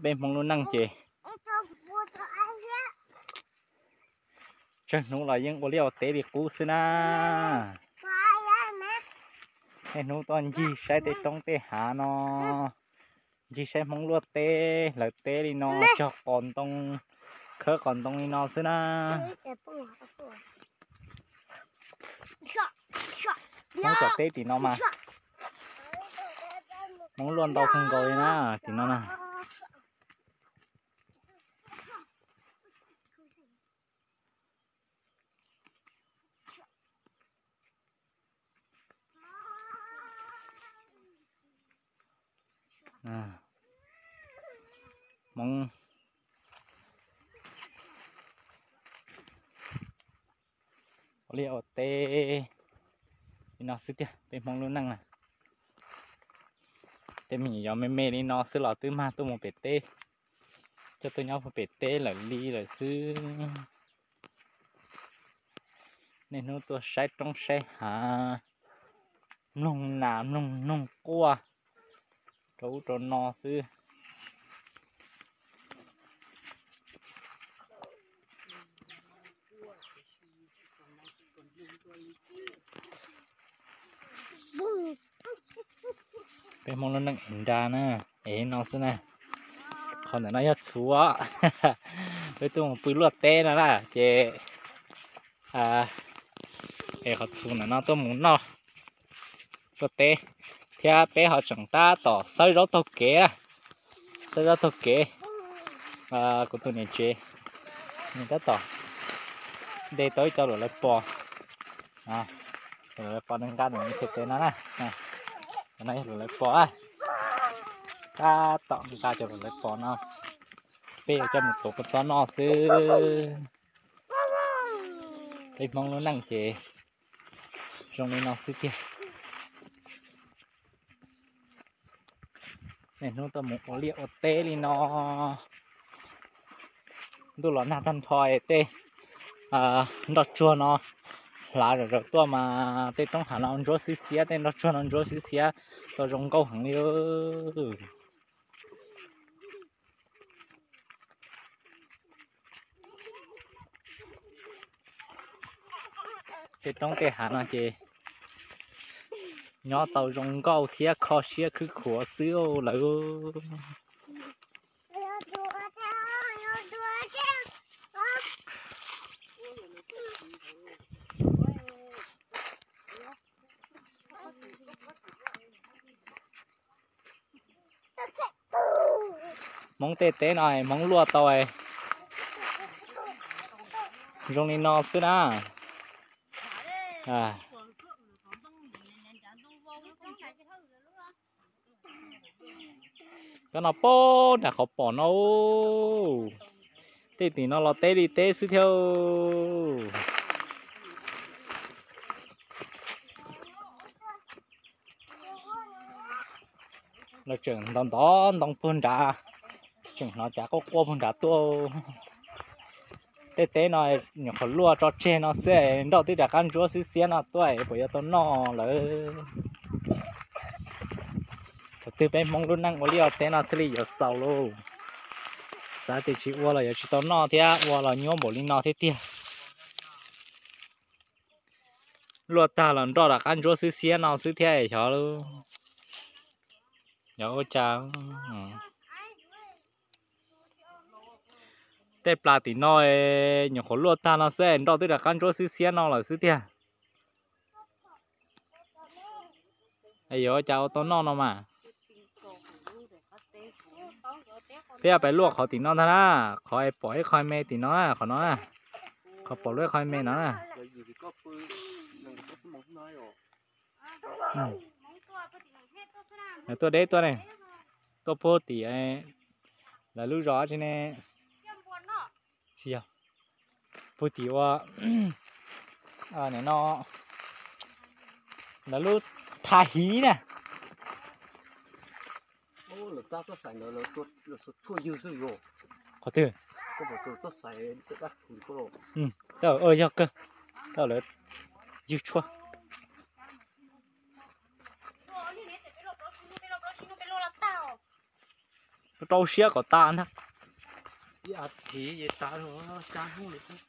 Peb Hmoob lub neej ces tsawg hnub los yeej ua liaj ua teb li qub xwb na. Niaj hnub tuaj ncig saib tej roob tej hav no, ncig saib Hmoob luaj teb hlawv teb li no, cog qos ntoo, khawb qos ntoo li no xwb na. Hmoob cov teb tim no mas Hmoob luaj ntau kawg nkaus li na, tim no na. Hmoob ua liaj ua teb li no xwb tiag, peb Hmoob lub neej na. Tej me nyuam yaus me me li no xwb los twb mag tuaj mus pem teb, coj tuaj nyob puag pem teb lawm li lawm xwb. Niaj hnub tuaj saib roob saib hav, mloog nas mloog noog quaj rau ub rau no xwb. Peb Hmoob lub neej es nra na, es no xwb na. Qhov ntawm no yog txhuv, peb tuaj mus pw luaj teb no na ces es qhov txhuv ntawm no tuaj mus noj luaj teb, thiab peb ho tseem tab tom xawb zaub taug kev, xawb zaub taug kev. Kuv tus niam tsev nws tab tom de tau ib co lawm lawv pos, lawv pos nws nqa ntawm txhais tes no na, no yog lawv lawv pos, tab tom nqa cov lawv lawv pos no, peb yuav coj mus tuav kua txob noj xwb. Peb Hmoob lub neej ces zoo li no xwb tiag. Niaj hnub tuaj mus ua liaj ua teb li no. Ntuj los nag tag nrho es tej nroj tsuag no hlav zom zaws tuaj mas tej roob hav no ntsuab xiab xiab, tej nroj tsuag no ntsuab xiab xiab, tau zoo nkauj heev li. Tej roob tej hav no ces nyob tau zoo nkauj thiab kho siab khwv khuav xwb lawm. Hmoob tej teb no Hmoob luaj tau zoo li no xwb na. Koj no poob nram qhov pom no, tej tim no los teb li teb xwb thiab. Lawv tseem ntov ntov ntoo puag nrad, tseem hnov cav quaj quaj puag nrad tuaj. Tej teb no nyuam qhuav luaj tso tseg no xwb, nroj twb rov qab ntsuab xwb xiab no tuaj puas yuav tau noj lawm. Thaum twg peb Hmoob lub neej ua liaj ua teb no thiaj li yuav xaus lauj. Xav tias tsis ua los yuav tsis tau noj thiab, ua los nyuaj npaum li no thiab tiag. Luaj tag los nroj rov qab ntsuab xwb xiab no xwb thiab xyov, xyov ua cas. Tej plas tim no nyuam qhuav luaj tag no xwb nroj twb rov qab ntsuab xwb xiab no lawm xwb tiag. Yuav ua cas ua tau noj no mas. Peb pais luaj qhov tim no ntag na, qhov pom ib qho me tim no na, qhov no na, qhov pom luaj ib qho me no na. Tuaj deb tuaj ne, tuaj puag tim lawv lub zos tsi ne. Tsis yog, puag tim ua no, lawv lub tha hiv na. Qhov twg? Yog kawg, lawv ywg tshuaj. Rau siab kom tas ntag. Ib as thiv ces tas lawm, tsa hnub li xwb.